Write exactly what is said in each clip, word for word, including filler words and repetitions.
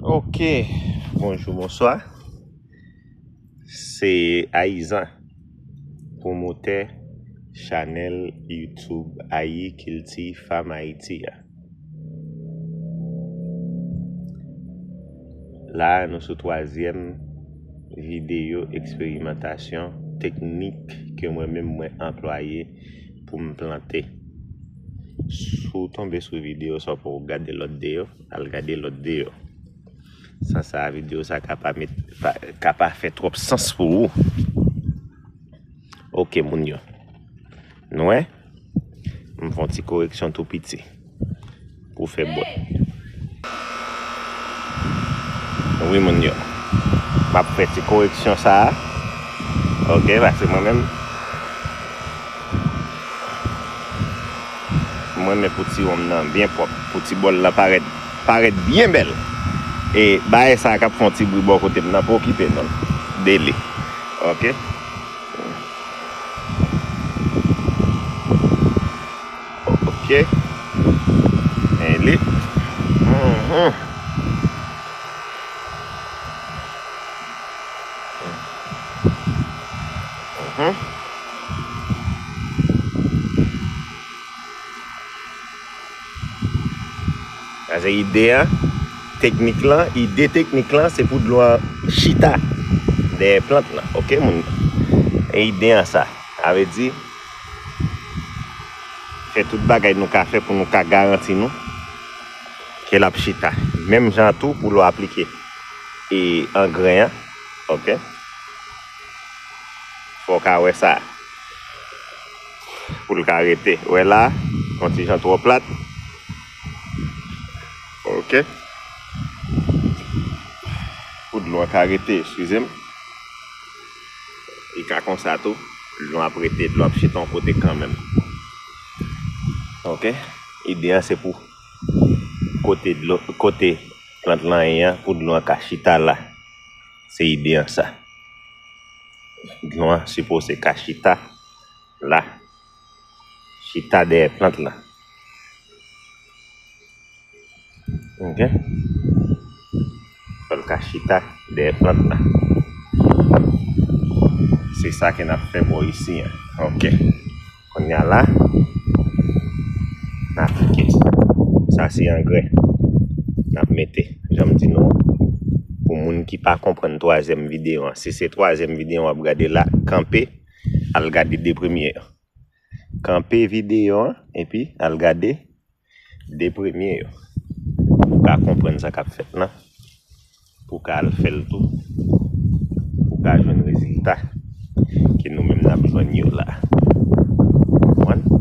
Ok, bonjou, bonswa. Se Ayizan, pwomotè chanèl YouTube Ayi Kilti Fam Ayiti a. La a, nou sou twazyèm videyo eksperimantasyon teknik ke mwen menm mwen anplwaye pou m plante. Si w tonbe sou videyo sa, w poko gade lòt de yo, al gade lòt de yo. San sa, videyo sa ka pa met, pa, ka pa fè twòp sans pou ou. Ok, moun yo. Nou wè? M fè yon ti koreksyon tou piti pou fè bòt. Wi, moun yo. M ap fè ti koreksyon sa a. Ok, paske mwen menm, mwen renmen pou ti wonm nan byen pwòp, pou ti bòl la parèt, parèt byen bèl. E bagay sa a k ap fè yon ti bri bò kote m nan, pa okipe non de li. Ok? Ok. Men li. Mhm. Mhm. Sa se ide a. Teknik lan, ide teknik lan, se pou dlo a chita dèyè plant lan. Ok, moun? E ide a sa. Sa vle di, fè tout bagay nou ka fè pou nou ka garanti nou ke l ap chita. Menm jan tou pou lè w aplike e angren an, ok? Fò w ka wè sa. Pou l ka rete. Wè la, yon ti jan twò plat. Ok. Pou dlo an ka rete, eskize m. Li ka konsa tou. Dlo ap rete, dlo ap chita yon kote kanmenm. Ok. Ide a se pou kote dlo, kote plant lan ye an, pou dlo an ka chita la. Se ide a sa. Dlo an sipoze ka chita la. Chita dèyè plant lan. Ok? Fò l ka chita dèyè plant lan. Se sa ke n ap fè bò isi an. Ok. Kounye a la, n aplike. Sa se angren n ap mete. Jan m di nou, pou moun ki pa konprann twazyèm videyo an, si se twazyèm videyo w ap gade la, kanpe, al gade de premye yo. Kanpe videyo an, epi al gade de premye yo. Pou w ka konprann sa k ap fèt lan. Pou w ka al fè l tou. Pou w ka jwenn rezilta ke nou menm n ap jwenn yo la. Konprann? Mhm.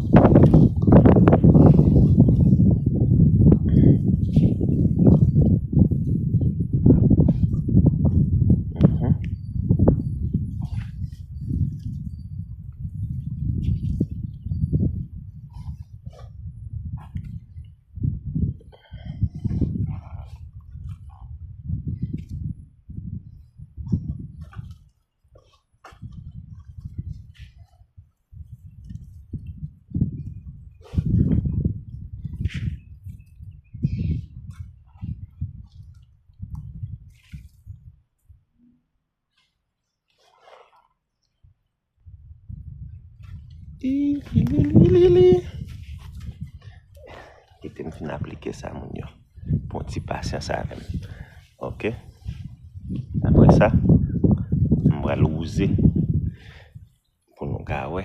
Kite m fin aplike sa, moun yo. Pran ti pasyans avè m. Ok? Apre sa, m pral wouze pou nou ka wè.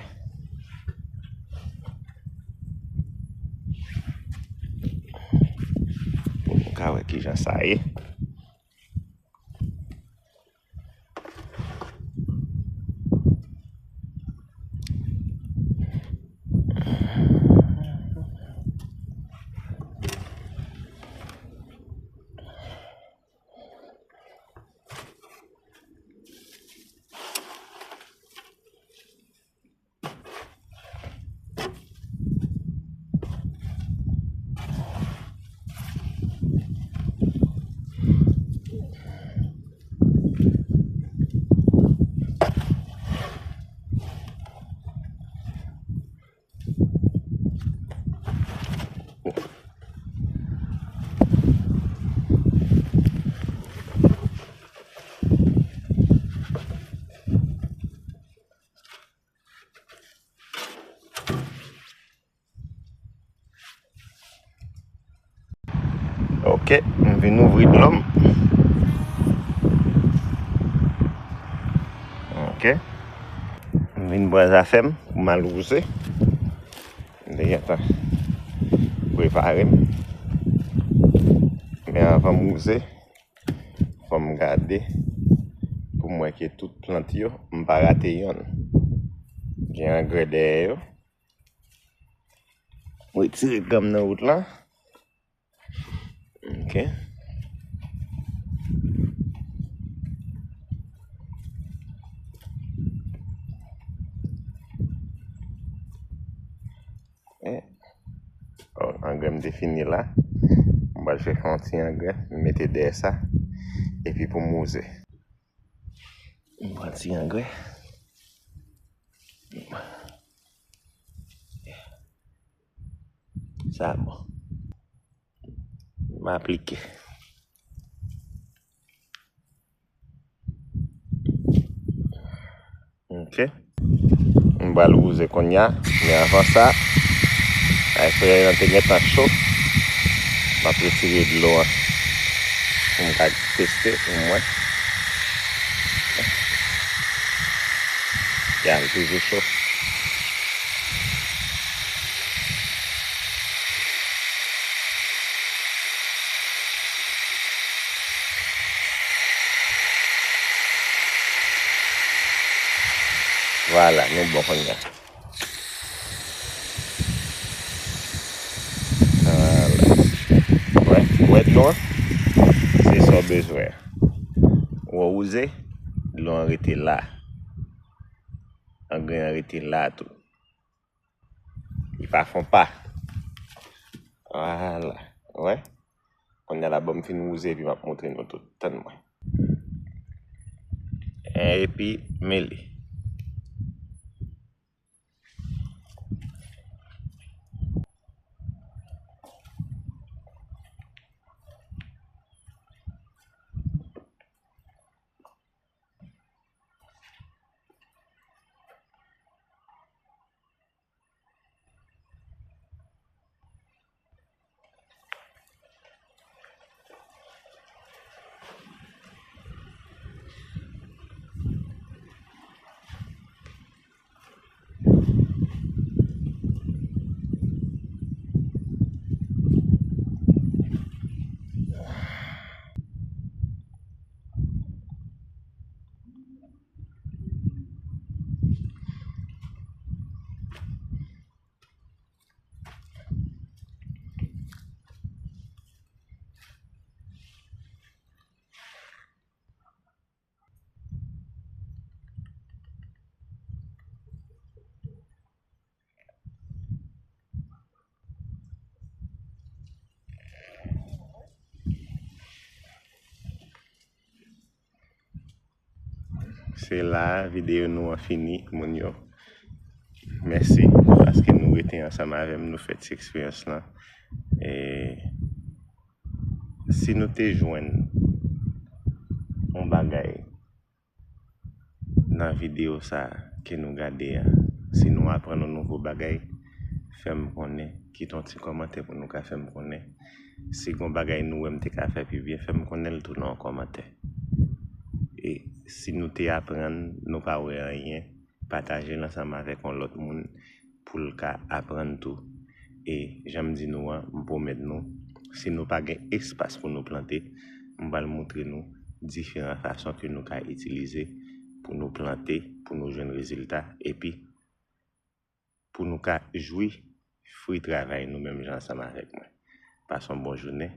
Pou nou ka wè kijan sa ye. Ok, m vin ouvri dlo m. Ok. M vin pran zafè m pou m al wouze. M te gentan prepare m. Men anvan m wouze, fò m gade pou m wè ke tout plant yo, m pa rate yonn. Gen angrè dèyè yo. Retire granm nan wout la. Ok. Eh. Oh, angrè m te fini la. M pral chèche yon ti angrè, m mete dèyè sa. Epi pou m wouze. M pran ti angrè. Sa bon. M aplike. Ok. M pral wouze kounye a, men anvan sa, ay solèy lan te gentan cho. M ap retire dlo an pou m ka teste pou m wè. Ya, l toujou cho. Vwala, nou bon kounye a. Vwala. Wè, wè dlo an? Se sa w bezwen. Ou wouze, dlo an rete la. Angrè an rete la tou. Li pa fon pa. Vwala. Wè. Kounye a la, ban m fin wouze epi m ap montre nou tout. Tann mwen. Epi, mele. Se la a videyo nou an fini, moun yo. Mèsi paske nou rete ansanm avè m, nou fè ti eksperyans lan. E si nou te jwenn yon bagay nan videyo sa a ke nou gade a, si nou aprann yon nouvo bagay, fè m konnen. Kite yon ti kòmantè pou nou ka fè m konnen. Si gon bagay nou wè m te ka fè pi byen, fè m konnen l tou nan yon kòmantè. E si nou te aprann, nou pa wè anyen, pataje l ansanm avèk yon lòt moun pou l ka aprann tou. E jan m di nou an, m pwomèt nou, si nou pa gen espas pou nou plante, m pral montre nou diferan fason ke nou ka itilize pou nou plante, pou nou jwenn rezilta, epi pou nou ka jwi fwi travay nou menm jan ansanm avèk mwen. Pase yon bon jounen.